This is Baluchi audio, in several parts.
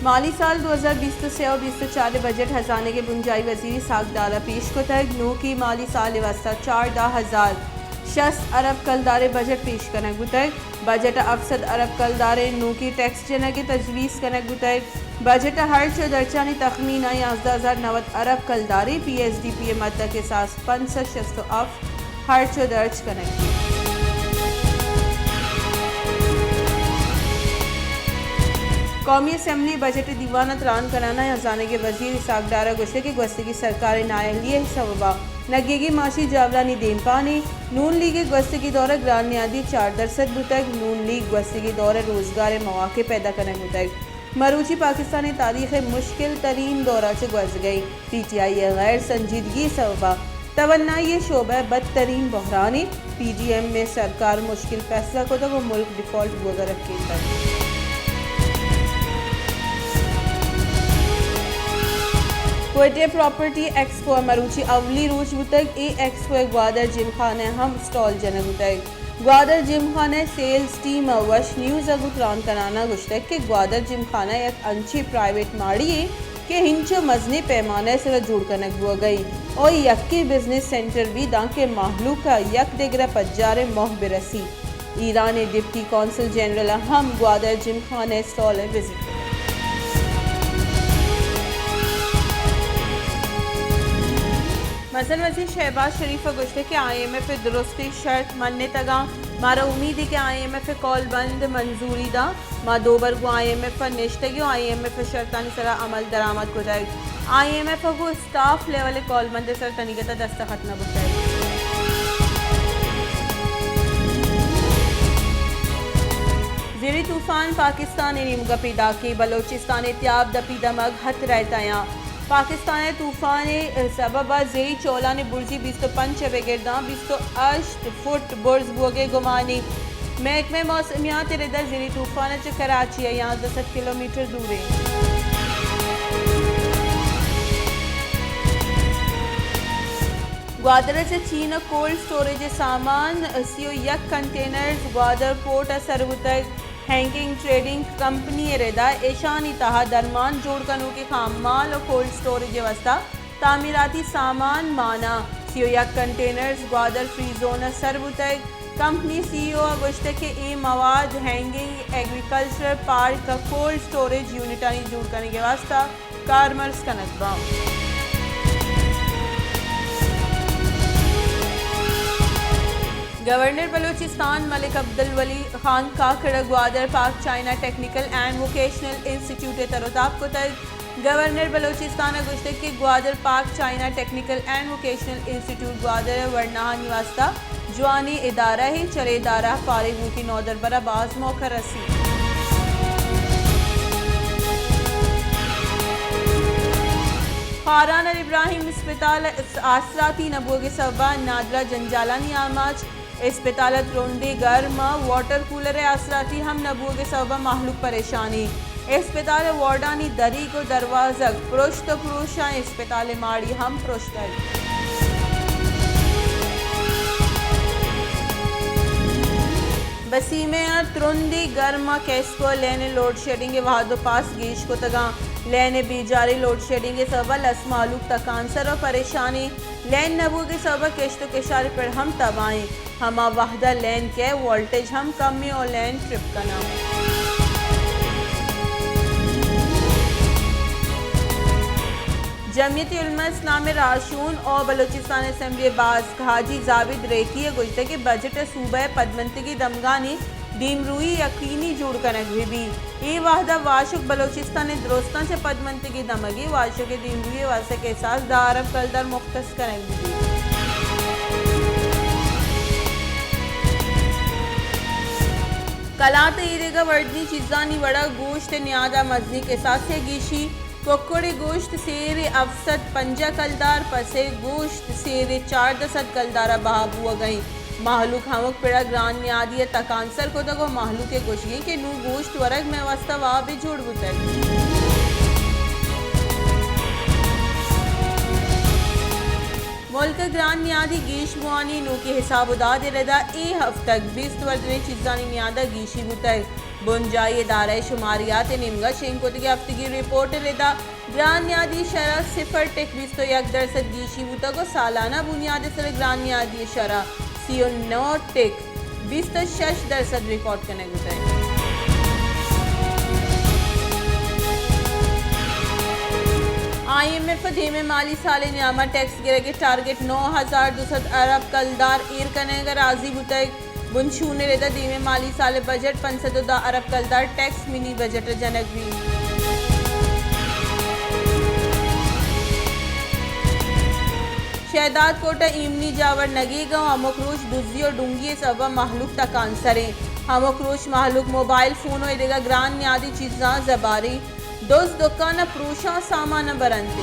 مالی سال دو ہزار بیست و سے ءُ بیست و چار ءِ بجٹ ہزانگ ءِ بنجاہی وزیر ءِ ساکدار ءَ پیش کتگ۔ نوکیں مالی سال ءِ واستہ چاردہ ہزار شست ارب کلدار ءِ بجٹ پیش کنگ بوتگ۔ بجٹ ءَ ہفت سد ارب کلدار ءِ نوکیں ٹیکس جنگ ءِ تجویز کنگ بوتگ۔ بجٹ ءِ ہرچ ءُ درچانی تخمین ءَ یازدہ ہزار نود ارب کلدار ءِ پی ایس ڈی پی ءِ مد ءَ کساس پنچ سد شست ءُ ہفت ہرچ ءُ درچ کنگ بیت۔ قومی اسمبلی ءِ بجٹ ءِ دیوان ءَ تران کنان ءَ ہزانگ ءِ وزیر اسحاق ڈار ءَ گوشتگ کہ گوستگیں سرکار ءِ نااہلی ءِ سبب ءَ نگیگیں معاشی جاورانی دیمپان اِنت۔ نون لیگ ءِ گوستگیں دور ءَ گران نیادی چار درسد بوتگ۔ نون لیگ گوستگیں دور ءَ روزگار ءِ مواقع پیدا کنگ بوتگ۔ مروچی پاکستان ءِ تاریخ ءِ مشکل ترین دور ءَ چہ گوزگ ءَ اِنت۔ پی ٹی آئی ءِ غیر سنجیدگی ءِ سبب ءَ توانائی ءِ شعبہ ءَ بدترین بحران اِنت۔ پی ڈی ایم ءِ سرکار مشکل فیصلہ کتگ ءُ ملک ڈیفالٹ بوگ ءَ رکینتگ۔ کوئٹہ ءِ پراپرٹی ایکسپو ءِ مروچی اولی روچ بوتگ۔ اے ایکسپو ءَ گوادر جم خانہ ءَ ہم اسٹال جنگ بوتگ۔ گوادر جم خانہ ءِ سیلز ٹیم ءَ وش نیوز ءَ گوں تران کنان ءَ گوشتگ کہ گوادر جم خانہ یک انچیں پرائیویٹ ماڑی یے کہ ہنچو مزنیں پیمانہ ءِ سرا جوڑ کنگ بوگ ءَ اِنت ءُ یکیں بزنس سینٹر بیت دانکہ مہلوک ءَ یک دگر ءَ پجار ءِ موہ بہ رسیت۔ ایران ءِ ڈپٹی قونصل جنرل ءَ ہم گوادر جم خانہ ءِ اسٹال ءَ وزٹ کتگ۔ مزن وزیر شہباز شریف ءَ گوشتگ کہ آئی ایم ایف ءِ درستیں شرط منتگ اَنت۔ مارا امید اِنت کہ آئی ایم ایف ءِ کول بند منظوری دنت۔ ما دوبر گوں آئی ایم ایف ءَ نشتگ ایں ءُ آئی ایم ایف ءِ شرطانی سرا عمل درآمد کتگ۔ آئی ایم ایف ءَ گوں اسٹاف لیول ءِ کول بند ءِ سرا تنیگت ءَ دستخط نہ بوتگ۔ زیریں طوفان پاکستان ءِ نیمگ ءَ پیداک اِنت، بلوچستان ءِ تیاب دپی دمگ ہترہ ءِ تہ ءَ اَنت۔ پاکستان ءَ طوفان ءِ سبب ءَ زیریں چولانی برزی بیست ءُ پنچ ءَ بگر داں بیست ءُ ہشت فٹ برز بوگ ءِ گمان اِنت۔ محکمہ موسمیات ءِ رد ءَ زیریں طوفان ءَ چہ کراچی ءَ یازدہ سد کلومیٹر دور اِنت۔ گوادر ءَ چہ چین ءَ کولڈ سٹوریج ءِ سامان سی ءُ یک کنٹینرز گوادر پورٹ ءَ سر بوتگ۔ ہینگنگ ٹریڈنگ کمپنی ءِ رد ءَ ایشانی تہ ءَ درمان جوڑ کنوکیں خام مال ءُ کولڈ سٹوریج ءِ واستہ تعمیراتی سامان مان اَنت۔ سی ءُ یک کنٹینرز گوادر فری زون ءَ سر بوتگ۔ کمپنی سی ای او ءَ گوشتگ کہ اے مواد ہینگنگ ایگریکلچرل پارک ءَ کولڈ سٹوریج یونٹانی جوڑ کنگ ءِ واستہ کارمرز کنگ باں۔ گورنر بلوچستان ملک عبدالولی خان کاکڑ ءَ گوادر پاک China technical and vocational institute ءِ تر ءُ تاب کتگ۔ گورنر بلوچستان ءَ گوشتگ کہ گوادر پاک China technical and vocational institute Gwadar ءِ ورناہانی واستہ جوانیں ادارہ اِنت، چرے ادارہ ءَ فارغ بوتیں نودربر ءَ باز موقع رسیت۔ خاران ءَ ابراہیم اسپتال ءِ آسراتی نہ بوگ ءِ سبب ءَ نادراہ جنجالانی آماچ۔ اسپتال ءَ ترندیں گرم ءُ واٹر کولر ءِ آسراتی ہم نہ بوگ ءِ سبب ءَ مہلوک پریشان اِنت۔ اسپتال ءِ وارڈانی دریگ ءُ دروازگ پرشت ءُ پروش اَنت، اسپتال ءِ ماڑی ہم پرشتگ۔ بسیمہ ءَ ترندیں گرم ءَ کیسکو ءِ لین ءِ لوڈ شیڈنگ ءِ وہد ءُ پاس گیش کتگ اَنت۔ لین ءِ بے جاریں لوڈ شیڈنگ ءِ سبب ءَ لس مہلوک تکانسر ءُ پریشان اَنت۔ لین نہ بوگ ءِ سبب ءَ کشت ءُ کشار ءِ پڑ ہم تباہ اِنت۔ ہما وہد ءَ لین کئیت، وولٹیج ہم کم اِنت ءُ لین ٹرپ کناں۔ جمعیت علماء اسلام ءِ راہشون ءُ بلوچستان اسمبلی ءِ باسک حاجی زابد ریکی ءَ گوشتگ کہ بجٹ ءَ صوبہ ءِ پدمنتگیں دمگانی دیمروئی یقینی جوڑ کنگ بہ بیت۔ اے وہد ءَ واشک بلوچستان ءِ درستاں چہ پدمنتگیں دمگے، واشک ءِ دیمروئی ءِ واستہ کساس دہ ارب کلدار مختص کنگ بہ بیت۔ کلات ءِ ایدگہ وردنی چیزانی وڑا گوشت ءِ نیاد ءَ مزنیں کساسے گیشی۔ ککڑ ءِ گوشت سیر ءِ ہفت سد پنجاہ کلدار، پس ءِ گوشت سیر ءِ چاردہ سد کلدار ءَ بہا بوگ ءَ اِنت۔ مہلوک ہمک پڑ ءَ گران نیادی ءَ تکانسر کتگ ءُ مہلوک ءِ گوشگ اِنت کہ نوں گوشت ورگ مئے واستہ وابے جوڑ بوتگ۔ ملک ء گران نیادی گیش بوانی نوکیں حساب و داد ء ردا اے ہفتگ بیست وردنیں چیزانی نیاد ء گیشی بوتگ۔ بنجاہی ادارہ ء شماریات ء نیمگا شنگ کتگیں ہفتگی رپورٹ ء ردا گران نیادی شرح صفر ٹک بیست و یک درسد گیشی بوتگ و سالانہ بنیاد ء سر گران نیادی شرح سی و نو ٹک بیست و شش درسد ریکارڈ کنگ بوتگ۔ آئی ایم ایف ء دیمیں مالی سال ء نیام ء ٹیکس گرگ ء ٹارگٹ نو ہزار دو سد ارب کلدار ایر کنگ ء راضی بوتگ۔ بنشون ء رد ء دیمیں مالی سال ء بجٹ پنچ سد و دہ ارب کلدار ٹیکس منی بجٹ ء جنگ بیت۔ شہداد کوٹ ء ایمنی جاور نگیگ ء ہمک روچ دزی و ڈنگی ء سبب ء مہلوک تکانسر انت۔ ہمک روچ مہلوک موبائل فون و ایدگہ گران نیادی چیزاں زباری دز دکان ء پروشاں سامان ء برنت۔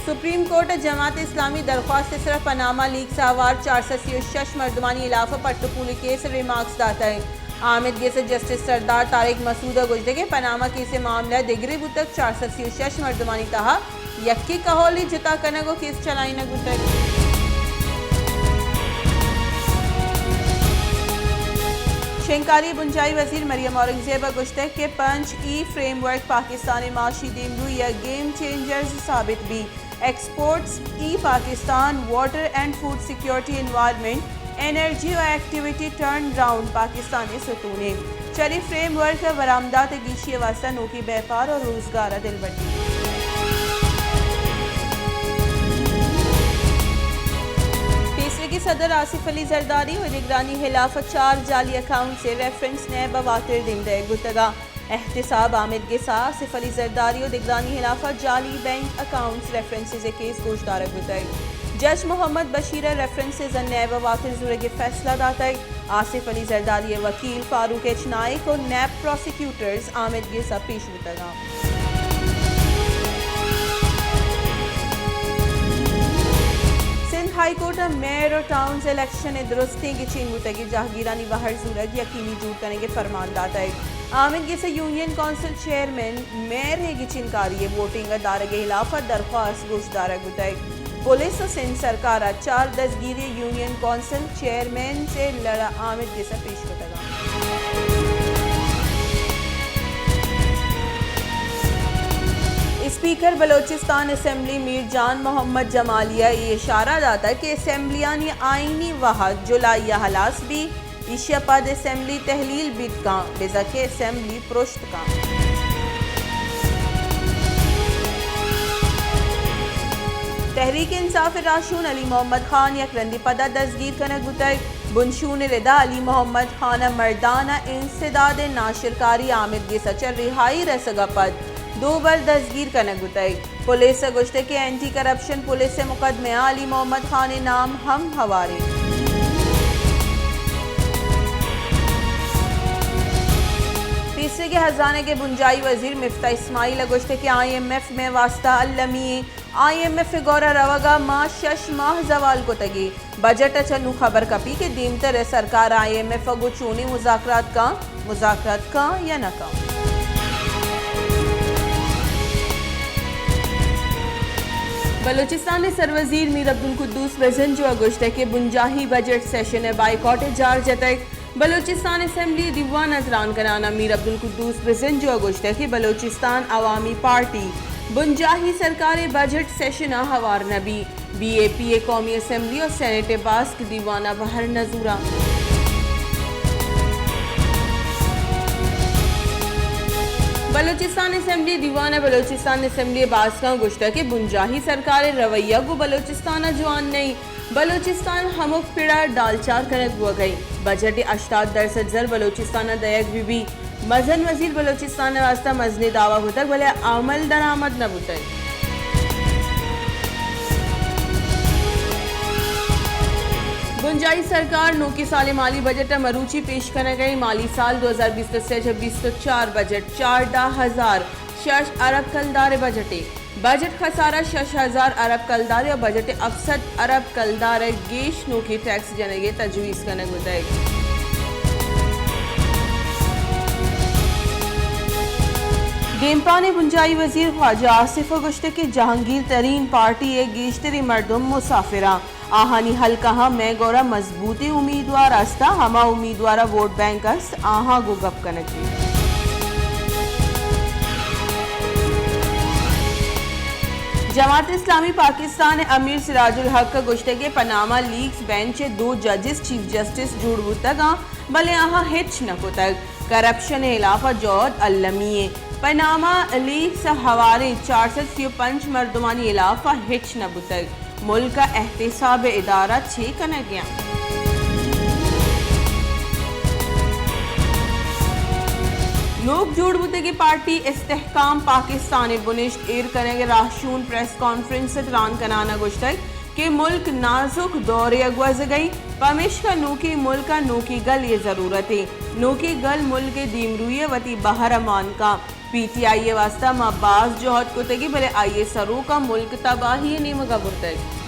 سپریم کورٹ ء جماعت اسلامی درخواست ء سرا پناما لیکس ء ہوار چار سد سی و شش مردمانی ہلاف ء پٹ ء پولی کیس ء ریمارکس داتگ۔ آمید گس ء جسٹس سردار طارق مسعود ء گوشتگ کہ پناما کیس ء معاملہ دگرے بوتگ، چار سد سی و شش مردمانی تہا یکے کہولی جتا کنگ و کیس چلائینگ بوتگ۔ شنگکاری بنجاہی وزیر مریم اورنگزیب ء گوشتگ کہ پنچ ای فریم ورک پاکستان ء معاشی دیمروئی ء گیم چینجرز ثابت بی۔ ایکسپورٹس ای Pakistan, water and food security, environment, energy و ایکٹیویٹی ٹرن راؤنڈ پاکستان ء ستون انت۔ چرے فریم ورک ء برآمدات ء گیشی ء واستہ نوکیں بیپار و روزگار ء دلبڈی۔ پیسریگیں صدر آصف علی زرداری و دگرانی ہلاف ء چار جعلی اکاؤنٹس ء ریفرنس نیب ء واتر دیم دئیگ بوتگ ء احتساب۔ آمید گس ء آصف علی زرداری و دگرانی ہلاف ء جعلی بینک اکاؤنٹس ریفرنسز ء کیس گوشدارگ بوتگ۔ جج محمد بشیر ء ریفرنسز ء نیب ء واتر زورگ ء فیصلہ داتگ۔ آصف علی زرداری ء وکیل فاروق ایچ نائک و نیب پراسیکیوٹرز آمید گس ء پیش بوتگ انت۔ سندھ ہائی کورٹ ء میئر و ٹاؤنز الیکشن ء درستیں گچین بوتگیں جہگیرانی بہر زورگ یقینی جوڑ کنگ ء فرمان داتگ۔ آمید گس ء یونین کونسل چیئرمین میئر ء گچین کاری ء ووٹنگ ء دارگ ء ہلاف ء درخواست گوشدارگ بوتگ۔ پولیس ء سندھ سرکار ء چار دزگیری یونین کونسل چیئرمین سے لڑ ء آمید گس ء پیش کتگ۔ اسپیکر بلوچستان اسمبلی میر جان محمد جمالی ء اے اشارہ داتگ کہ اسمبلیانی آئینی وہد جولائی ء ہلاس بی، ایشی ء پد اسمبلی تحلیل بیت کن، بزاں کہ اسمبلی پرشت کن۔ تحریک انصاف ء راہشون علی محمد خان یک رندی پدا دزگیر کنگ بوتگ۔ بنشون ء ردا علی محمد خان ء مردان ء انسداد ء ناشرکاری آمید گس ء چہ رہائی رسگ ء پد دو بر دزگیر کنگ بوتگ۔ پولیس ء گوشتگ کہ اینٹی کرپشن پولیس ء مقدمہ ء علی محمد خان ء نام ہم ہوار انت۔ پیسریگیں ہزانگ ء بنجاہی وزیر مفتاح اسماعیل ء گوشتگ کہ آئی ایم ایف مئے واستہ المی انت۔ آئی ایم ایف ء گورا روگ ء ما شش ماہ زوال کتگ ئی۔ بجٹ ء چہ نوں خبر کپی کہ دیمتر ء سرکار آئی ایم ایف ء گوں چونیں مذاکرات کن، مذاکرات کن یا نہ کن۔ بلوچستان ء سروزیر میر عبدالقدوس بزنجو ء گوشتگ کہ بنجاہی بجٹ سیشن ء بائیکاٹ ء جار جتگ۔ بلوچستان اسمبلی دیوان ء تران کنان ء میر عبدالقدوس بزنجو ء گوشتگ کہ بلوچستان عوامی پارٹی بنجاہی سرکار ء بجٹ سیشن ء ہوار نہ بی، بی اے پی ء قومی اسمبلی ء سینیٹ ء باسک دیوان ء بہر نہ زوراں۔ بلوچستان اسمبلی دیوان ء بلوچستان اسمبلی ء باسکاں گوشتگ کہ بنجاہی سرکار ء رویہ گوں بلوچستان ء جوان نہ انت۔ بلوچستان ہمک پڑ ء ڈالچار کنگ بوگ ء انت۔ بجٹ ء ہشتاد درسد زر بلوچستان ء دئیگ بہ بیت۔ مزن وزیر بلوچستان ء واستہ مزنیں دعوی کتگ، بلے عمل درآمد نہ بوتگ۔ بنجاہی سرکار نوکیں سال ء مالی بجٹ ء مروچی پیش کنگ ء انت۔ مالی سال دو ہزار بیست ء سے چہ بیست ء چار بجٹ چاردہ ہزار شش ارب کلدار ء بجٹ ء بجٹ خسارہ شش ہزار ارب کلدار ء بجٹ ء ہفت سد ارب کلدار ء گیش نوکیں ٹیکس جنگ ء تجویز کنگ بوتگ۔ کیمپان ءِ بنجاھی وزیر خواجہ آصف ءَ گوشتگ کہ جہانگیر ترین پارٹی ءِ گیشتریں مردم مسافر آں، آہانی حلقہاں مئے گورا مضبوطیں امیدوار است آں، ہما امیدوار ءَ ووٹ بینک است، آہاں گوں گپ کنگ بیت۔ جماعت اسلامی پاکستان ءِ امیر سراج الحق ءَ گوشتگ کہ پناما لیکس بینچ ءِ دو ججز چیف جسٹس جوڑ بوتگ آں، بلے آہاں ہچ نہ کتگ۔ کرپشن ءِ ہلاف ءَ جہد المی ایں۔ پناما لیکس ءَ ہواریں چار سد سی و پنچ مردمانی ہلاف ءَ ہچ نہ بوتگ۔ ملک ءَ احتساب ءِ ادارہ چے کنگ ءَ اَنت؟ نوک جوڑ بوتگیں پارٹی استحکام پاکستان ءِ بنشت ایر کنگ ءِ راہشون پریس کانفرنس ءَ تران کنان ءَ گوشتگ کہ ملک نازک دورے ءَ گوزگ ءَ اِنت، پمیشکا نوکیں ملک ءَ نوکیں گل ءِ ضرورت اِنت۔ نوکیں گل ملک ءِ دیمروئی ءَ وتی بہر ءَ مان کنت۔ پی ٹی آئی ءِ واستہ ما باز جہد کتگی، بلے آئی ءِ سروکاں ملک تباہی ءِ نیمگ ءَ برتگ۔